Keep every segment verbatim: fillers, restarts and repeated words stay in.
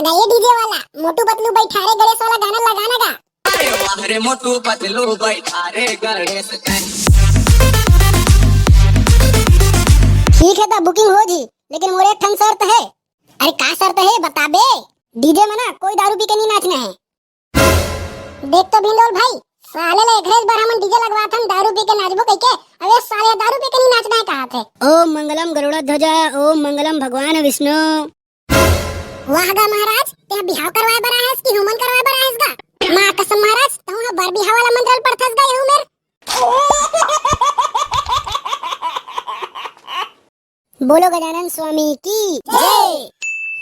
गा ये डीजे वाला, मोटू पतलू बैठा रे गणेश वाला गाना लगाना गा। अरे वाह रे मोटू पतलू बैठा रे गणेश। ठीक है, त बुकिंग हो जी, लेकिन मोर एक ठन शर्त है। अरे का शर्त है, बता बे। डीजे में ना कोई दारू पी के नहीं नाचना है। देख तो भिंडोल भाई, साले ला एकरे बर हमन डीजे लगवाथन, दारू पी के नाचबो कहिके। अबे साले, दारू पी के नहीं नाचना है कहाथे। ओम मंगलम गरुड़ ध्वजा, ओम मंगलम भगवान विष्णु। वाह गा महाराज, तें बिहाव करवाए बर आए हस कि हुमन करवाए बर आए हस गा? माँ कसम महाराज, तहूँ ह बर बिहाव वाला मंत्र ल पढ़थस गा यहू मेर। बोलो गजानन स्वामी की जय।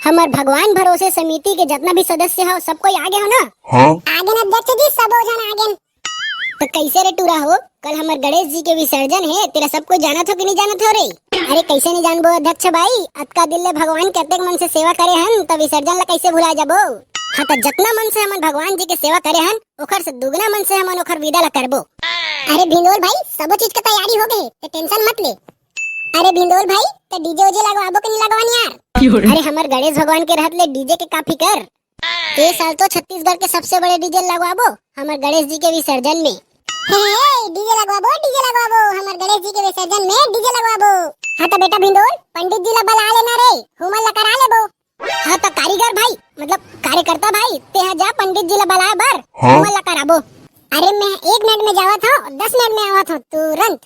हमर भगवान भरोसे समिति के जतना भी सदस्य हो, सब कोई आगे हो ना? हाँ। आगे न अध्यक्ष जी, सबो झन आगे। तो कैसे रे टूरा हो, कल हमर गणेश जी के विसर्जन है, तेला सब कोई जानत हो कि नहीं जानत हो रे? अरे कैसे नहीं जानबो अध्यक्ष भाई, अतका दिन ले भगवान के अतेक मन से सेवा करे हन, त विसर्जन ला कैसे भुला जाबो? हाँ, त जतना मन से हमन भगवान जी के सेवा करे हन, ओखर से दुगना मन से हमन ओखर विदा ला करबो। अरे भिंडोल भाई, सबो चीज के तैयारी हो गए, ते टेंशन मत ले। अरे भिंडोल भाई, ते डीजे उजे लगवाबो कि नहीं लगवान यार? अरे हमर गणेश भगवान के रहत ले डीजे के का फिकर? ए साल तो छत्तीसगढ़ के सबसे बड़े डीजे लगवाबो हमर गणेश जी के विसर्जन में। हे, हे, डीजे लगवाबो, डीजे लगवाबो, हमर गणेश जी के विसर्जन में डीजे लगवाबो। हाँ त बेटा भिंडोल, पंडित जी ला बला लेना रे, हुमन ला करा लेबो। हाँ त कारीगर भाई, मतलब कार्यकर्ता भाई, तेहा जा पंडित जी ला बलाए बर, हाँ? हुमन ला कराबो। अरे मैं एक मिनट में जावत हूँ, दस मिनट में आवत हूँ तुरंत।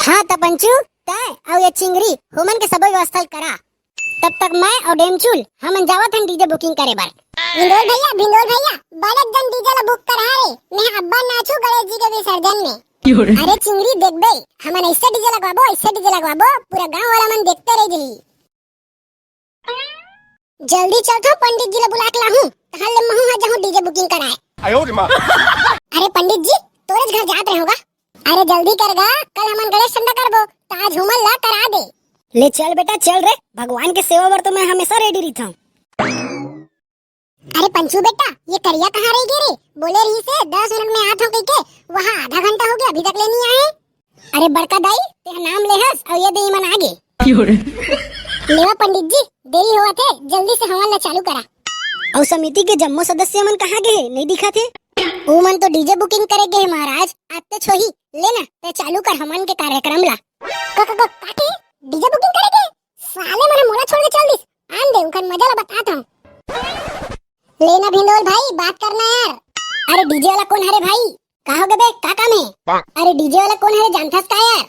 हाँ त पंचू, तय अउ ये चिंगरी, हुमन के सबो व्यवस्था करा। तब तक मैं अउ डेमचुल हमन जावत हन डीजे बुकिंग करे बर। भिंडोल भैया, भिंडोल भैया, बड़े जन डीजे ला बुक करा रे, मैं अब्बा नाचू गणेश जी के विसर्जन में। अरे चिंगरी देखबे, हमन ऐसे डीजे लगवाबो, ऐसे डीजे लगवाबो, पूरा गांव वाला मन देखते रह जाही। जल्दी चल तो पंडित जी ला बुला के लाहूं, तहां ले महू हा जाहूं डीजे बुकिंग कराए। अरे पंडित जी, तोरेच घर जात रहे होगा। अरे जल्दी कर गा, कल हमन गणेश ठंडा करबो, त आज हुमन ला करा दे। ले चल बेटा चल रे, भगवान के सेवा बर तो मैं हमेशा रेडी रहिथंव। अरे पंचू बेटा, ये करिया कहाँ रह गे रे? बोले रहिसे दस मिनट में आत हंव कहिके, वहाँ आधा घंटा हो गया, अभी तक ले नहीं आए। अरे बड़का दाई, तेहा नाम ले हस अउ ये दे मन आगे। लेवा पंडित जी, देरी होवत हे, जल्दी से हवन ला चालू करा। अउ समिति के जम्मो सदस्य मन कहाँ गे हे? नहीं दिखत हे। ओ मन तो डीजे बुकिंग करे गे हे महाराज, आते छोही। ले ना, ते चालू कर हमन के कार्यक्रम ला। क, क, क, काके? डीजे बुकिंग करे गे? साले मन मोला छोड़ के चल दिस। आन दे, उखन मजा ला बतात हंव। ले ना भिंडोल भाई, बात करना यार। अरे डीजे वाला कौन हरे भाई? का होगे बे, का काम हे? अरे डीजे वाला कौन हरे, जानथस का यार?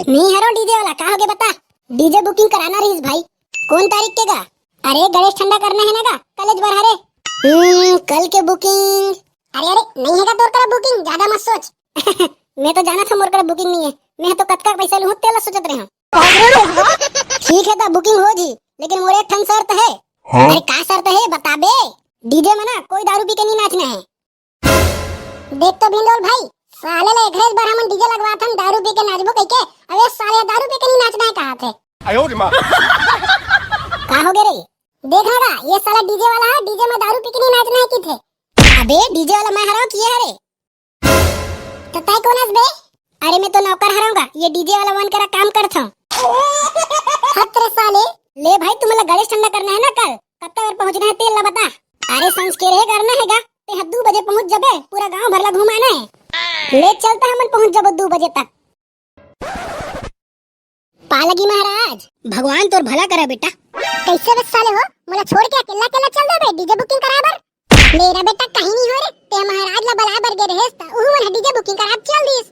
मी हरो डीजे वाला, का होगे बता? डीजे बुकिंग कराना रहिस भाई। कौन तारीख के गा? अरे गणेश ठंडा करना हे ना गा, कलेज बर हरे। हम्म, कल के बुकिंग। अरे अरे, नहीं हे गा तोर करा बुकिंग, ज्यादा मत सोच। मैं तो जानत हंव मोर करा बुकिंग नहीं हे, मैं तो कतका पैसा लूहूं तेला सोचत रहे हंव। ठीक हे त बुकिंग हो जी, लेकिन मोर एक ठन शर्त हे। हाँ? अरे का शर्त हे, बता बे। डीजे में ना कोई दारू पी के नहीं नाचना हे। देख तो भिंडोल भाई, साले ला एकरे बर हमन डीजे लगवाथन, दारू पी के नाचबो कहिके। अबे साले, दारू पी के नहीं नाचना हे कहाथे। का होगे रे? देख ना गा, ये साला डीजे वाला हे, डीजे में दारू पी के नहीं नाचना हे किथे। अबे डीजे वाला मैं हरंव कि ये हरे? त तैं कोन हस बे? अरे मैं तो नौकर हरंव गा, ये डीजे वाला मन करा काम करथंव। हत रे साले। ले भाई, तुमन ला गणेश ठंडा करना हे ना कल, कतका बेर पहुंचना हे तेला बता। अरे संझ के रे करना हे गा, तेहा दू बजे पहुंच जबे, पूरा गांव भर ला घुमाना हे। ले चल त हमन पहुंच जबो दू बजे तक। पालगी महाराज। भगवान तोर भला करा बेटा। कैसे बे साले हो, मोला छोड़ के अकेला अकेला चल देबे डीजे बुकिंग कराए बर? मेरा बेटा कहीं नहीं हो रे, ते महाराज ला बलाए बर गे रहेस त उहू मन डीजे बुकिंग करा चल दिस।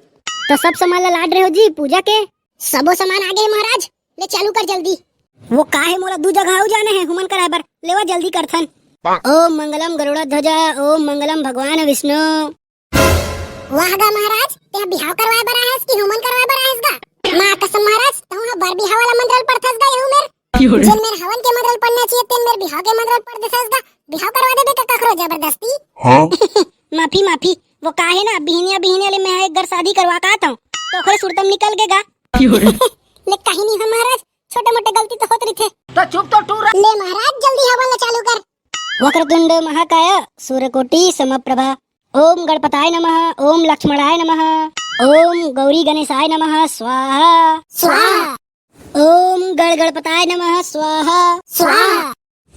तो सब सामान ला लाद रहे हो जी पूजा के? सबो सामान आगे हे महाराज, ले चालू कर जल्दी। वो का हे, मोला दू जगह अउ जाना हे हुमन कराए बर, लेवा जल्दी करथन। ओम मंगलम गरुड़ ध्वजा, ओम मंगलम भगवान विष्णु। वाह गा महाराज, तेहा बिहाव करवाए बर आए हस कि हुमन करवाए बर आए हस गा? माँ कसम महाराज, तहूँ ह बर बिहाव वाला मंत्र ल पढ़थस गा यहू मेर। जेन मेर हवन के मंत्र ल पढ़ना चाहिए, तेन मेर बिहाव के मंत्र ल पढ़ देथस गा। बिहाव करवा देबे का कखरो जबरदस्ती? हाँ। माफी, माफी, वो का हे ना, बिहनिया, बिहनिया ले मैं एक घर शादी करवा का आत हंव, तो ओखरे सुरतम निकल गे गा। ले कहीं नहीं हो महाराज, छोटे मोटे गलती तो होत रहिथे। तो चुप तो टूरा। ले महाराज, जल्दी हवन ला चालू कर। वक्रतुंड महाकाय सूर्यकोटि समप्रभा। ओम गणपताय नमः, ओम लक्ष्मणाय नमः, ओम गौरी गणेशाय नमः स्वाहा। स्वाहा। ओम गण गणपताय नमः स्वाहा। स्वाहा।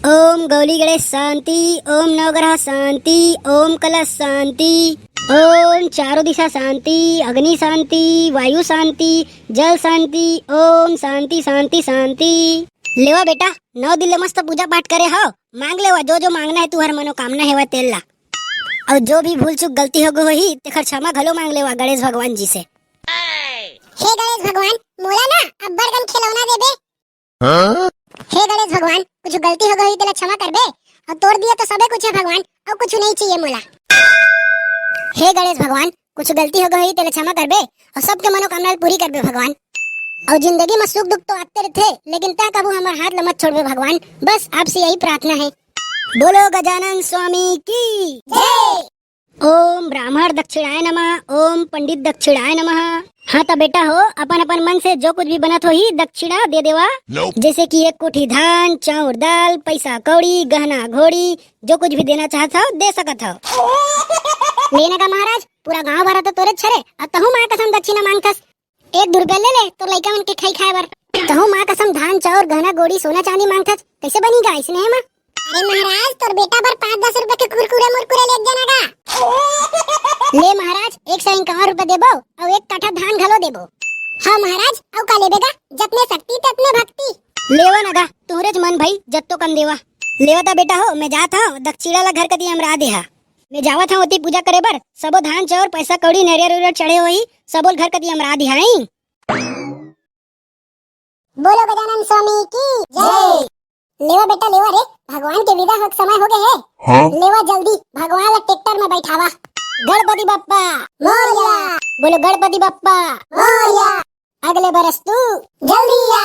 ओम गौली गणेश शांति, ओम नवग्रह शांति, ओम कलश शांति, ओम चारों दिशा शांति, अग्नि शांति, वायु शांति, जल शांति, ओम शांति शांति शांति। लेवा बेटा, नौ दिन ले मस्त पूजा पाठ करे हव, मांग लेवा जो जो मांगना हे तुहर मनोकामना हेवय तेल ला। अउ जो भी भूल चूक गलती हो गई होही तेखर क्षमा घलो मांग लेवा गणेश भगवान जी से। हे गणेश भगवान, मोला ना अब्बड़ कन खिलौना देबे। हाँ? हे गणेश भगवान, कुछ गलती हो गई होही तेला क्षमा करबे। अउ तोर दिया तो सबे कुछ हे भगवान, अउ कुछ नहीं चाहिए मोला। हे गणेश भगवान, कुछ गलती हो गई होही तेला क्षमा करबे, अउ सबके मनोकामना ल पूरी करबे भगवान। अउ जिंदगी में सुख दुख तो आते रहिथे, लेकिन तैं कभू हमर हाथ ल मत छोड़बे भगवान। बस आपसे यही प्रार्थना हे। बोलो गजानन स्वामी की जय। ओम ब्राह्मण दक्षिणाय नमः, ओम पंडित दक्षिणाय नमः। हाँ त बेटा हो, अपन अपन मन से जो कुछ भी बनत होही दक्षिणा दे देवा। जैसे कि एक कोठी धान, चाउर, दाल, पैसा कौड़ी, गहना घोड़ी, जो कुछ भी देना चाहत हव दे सकत हव। ले न गा महाराज, पूरा गांव भर तो तोरे छरे, अउ तहूं मां कसम दक्षिणा मांगथस। एक दू रुपया ले ले तोर लइका मन के खाई खाए बर। तहूं मां कसम धान चाउर गहना गोड़ी सोना चांदी मांगथस, कैसे बनी गा इसने हे मां? अरे महाराज, तोर बेटा बर पाँच दस रुपया के कुरकुरे मुरकुरे ले जाना गा। ले महाराज, एक सौ इक्यावन रुपया देबो अउ एक कट्ठा धान घलो देबो। हाँ महाराज, अउ का लेबे गा? जतने शक्ति ततने भक्ति। लेवा न गा, तुहरेच मन भाई, जत्तो कन देवा। लेवा त बेटा हो, मैं जात हव, दक्षिणा ला घर कती अमरा देहा। मैं जावत हव ओती पूजा करे बर, सबो धान चाउर पैसा कौड़ी नरियर उरियर चढ़े होही, सबो ल घर कती अमरा दिहाई। बोलो गजानन स्वामी की जय। लेवा बेटा लेवा रे, भगवान के विदा होके समय हो गए हे। हाँ? लेवा जल्दी भगवान ला ट्रैक्टर में बैठावा। गणपति बप्पा मोरया। बोलो गणपति बप्पा मोरया। अगले बरस तू जल्दी आ।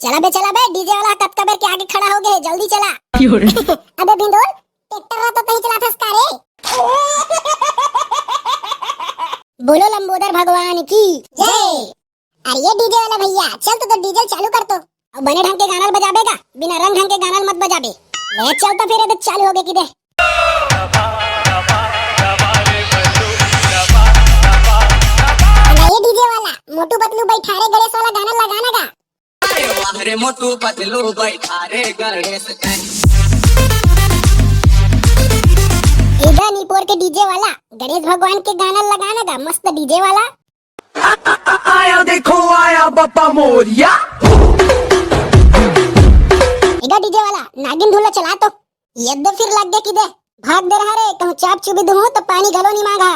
चला बे चला बे, डीजे वाला कतका बेर के आगे खड़ा हो गए, जल्दी चला। अबे भिंडोल, ट्रैक्टर ला तो तही चलाथस का रे? बोलो लंबोदर भगवान की जय। अरे ये डीजे वाला भैया, चल तो, तो डीजे चालू कर तो। अब बने ढंग के गाना बजाबे गा, बिना रंग ढंग के गाना मत बजाबे। ले चल तो फिर, ये तो चालू हो गए कि दे। अरे ये डीजे वाला, मोटू पतलू बैठा रे गणेश वाला गाना लगाना गा। अरे वाह रे मोटू पतलू बैठा रे गणेश। इधर निपोर के डीजे वाला, गणेश भगवान के गाना लगाना गा, मस्त डीजे वाला। आया देखो आया बप्पा मोरया। एगा डीजे वाला, नागिन धुन ला चला तो। ये दे फिर लग गए कि दे। भाग दे रहा रे, कहूँ चाप चुबी दूँ तो पानी घलो नी मांगा।